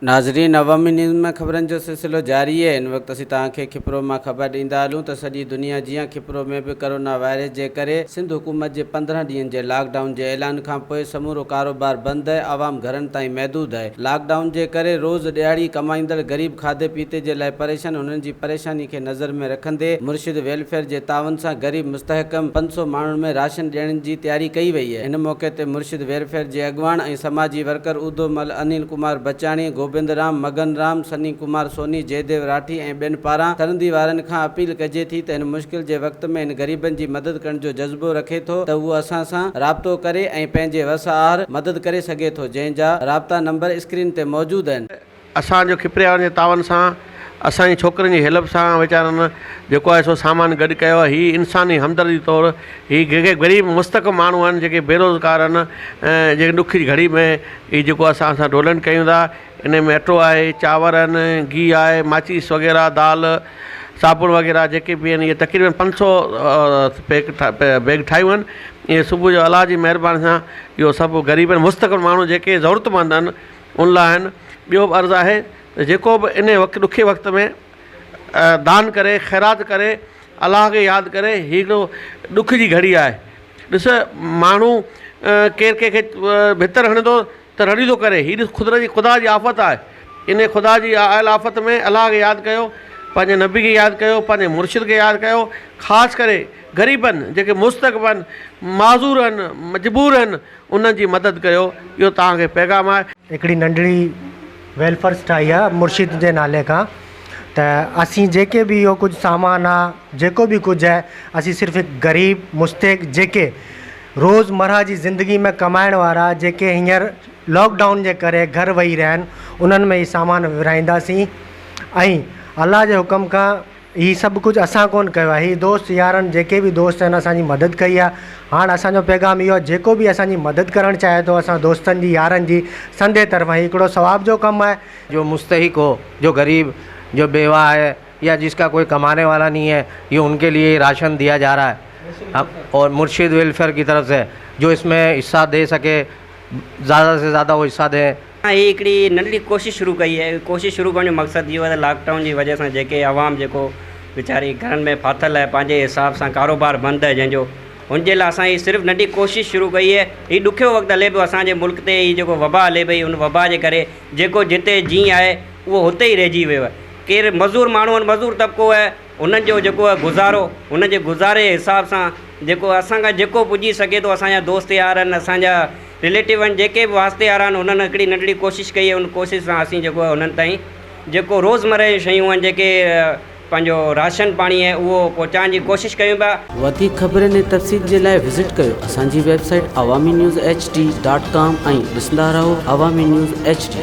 ناظرين عوامي نيوز ۾ خبرن جو سلسلو جاري آهي هن وقت اسين توهان کي کپرو مان خبر ڏيندا هلون ته سڄي دنيا جيان کپرو ۾ به ڪرونا وائرس جي ڪري سنڌ حڪومت جي 15 ڏينهن جي لاڪ ڊائون جي اعلان کان پوء سمورو ڪاروبار بند آهي عوام گهرن تائين محدود آهي لاڪ ڊائون جي ڪري روز ڏهاڙي ڪمائيندڙ غريب کاڌي پيتي جي لاء پريشان هنن جي پريشاني کي نظر ۾ رکندي مرشد ويلفيئر جي تعاون سان غريب مستحڪم 500 ماڻهن ۾ راشن ڏيڻ جي تياري ڪئي وئي آهي هن موقعي تي مرشد ويلفيئر جي اڳواڻ ۽ سماجي ورڪر اودو مل انيل ڪمار بچاڻي، گوبند رام، مگن رام، سني ڪمار سوني، جئديو راٺي ۽ ٻين پاران سرندي وارن کان اپيل ڪجي ٿي ته هن مشڪل جي وقت ۾ هن غريبن جي مدد ڪرڻ جو جذبو رکي ٿو ته اهو اسان سان رابطو ڪري ۽ پنهنجي وس آهر مدد ڪري سگهي ٿو جنهن جا رابطا نمبر اسڪرين تي موجود آهن. اسان جو کپري وارن جي تعاون سان اسان جي ڇوڪرين جي هيلپ سان ويچارن جيڪو آهي سو سامان گڏ ڪيو آهي هي انساني همدردي طور هي جيڪي غريب مستحق ماڻهو آهن جيڪي بيروزگار آهن ۽ جيڪي ڏک جي گهڙي ۾ هي جيڪو اسان سان ڊولنٽ ڪيون ٿا ان ۾ اٽو آهي چانور آهن گيهه آهي ماچيس وغيره دال صابڻ وغيره جيڪي به آهن اهي تقريبن پنج سو پيڪ بيگ ٺاهيون آهن اهي صبح جو الله جي مهرباني سان اهو سڀ غريب مستحق ماڻهو جيڪي ضرورتمند آهن ان لاء آهن ٻيو به عرض آهي ته جيڪو به ان وقت ڏکي وقت ۾ دان ڪري خيرات ڪري الله کي ياد ڪري هي هڪڙو ڏک جي گهڙي آهي ڏس ماڻهو ڪير ڪنهن کي ڀتر هڻي ٿو ته رڙيون ٿو ڪري هي ڏس خدا جي خدا جي آفت آهي ان خدا جي آيل آفت ۾ الله کي ياد ڪيو پنهنجي نبي کي ياد ڪيو پنهنجي مرشد کي ياد ڪيو خاص ڪري غريبن جيڪي مستحق آهن معذور آهن مجبور آهن انهن جي مدد ڪيو اهو توهان کي پيغام آهي. هڪڙي ننڍڙي ويلفرس ٺاهي آ مرشد جي نالي کان ته اسين جيڪي به اهو ڪجهه سامان آ جيڪو به ڪجهه آهي اسين صرف هڪ غريب مستحق جيڪي روز مرهه جي زندگي ۾ ڪمائڻ وارا جيڪي هينئر لاڪ ڊائون جي ڪري گهر ويهي رهيا آهن انهن ۾ هي سامان ورهائينداسين ۽ الله جي حڪم کان هي سڀ ڪجهه اسان ڪونه ڪيو آهي هي دوست يارن جيڪي به دوست آهن اسان جي مدد ڪئي آهي هاڻ اسان جو پيغام اهو آهي جيڪو به اسان جي مدد ڪرڻ چاهي ٿو اسان دوستن جي يارن جي سندي طرفان هي هڪڙو ثواب جو ڪم آهي. جو مستحق هو جو غريب جو بيوه هي يا جس کا کوئي کماني والا نهي هي يه ان کي ليي راشن ديا جا رها هي اور مرشد ويلفيئر کي طرف سي جو اس مين حصه the سکي زياده سي زياده وو حصه the. اسان هي هڪڙي ننڍڙي ڪوشش شروع ڪئي آهي ڪوشش شروع ڪرڻ جو مقصد اهو آهي ته لاڪ ڊائون جي وجه سان جيڪي عوام جيڪو ويچاري گهرن ۾ ڦاٿل آهي پنهنجي حساب سان ڪاروبار بند آهي جنهن جو ان جي لاء اسان هي صرف ننڍي ڪوشش شروع ڪئي آهي هي ڏکيو وقت هلي پيو اسان جي ملڪ تي هي جيڪو وبا هلي پئي ان وبا جي ڪري جيڪو جتي جيئن آهي اهو هتي ئي رهجي ويو آهي ڪير مزور ماڻهو آهن مزور طبقو آهي انهن جو جيڪو آهي گذارو انهن جي گذاري جي حساب سان جيڪو اسان کان جيڪو پڄي سگهي ٿو اسان جا دوست يار آهن اسان جا رليٽو آهن جيڪي به واسطي وارا آهن انهن هڪڙي ننڍڙي ڪوشش ڪئي آهي ان ڪوشش سان اسين جيڪو آهي انهن تائين جيڪو روزمره جون شيون آهن جيڪي پنهنجو راشن پاڻي آهي اهو پهچائڻ جي ڪوشش ڪيون پيا. وڌيڪ خبرن ۽ تفصيل جي لاء وزٽ ڪيو اسان جي website Awami news H D dot com ۽ ڏسندا رهو عوامي نيوز ايڇ ڊي.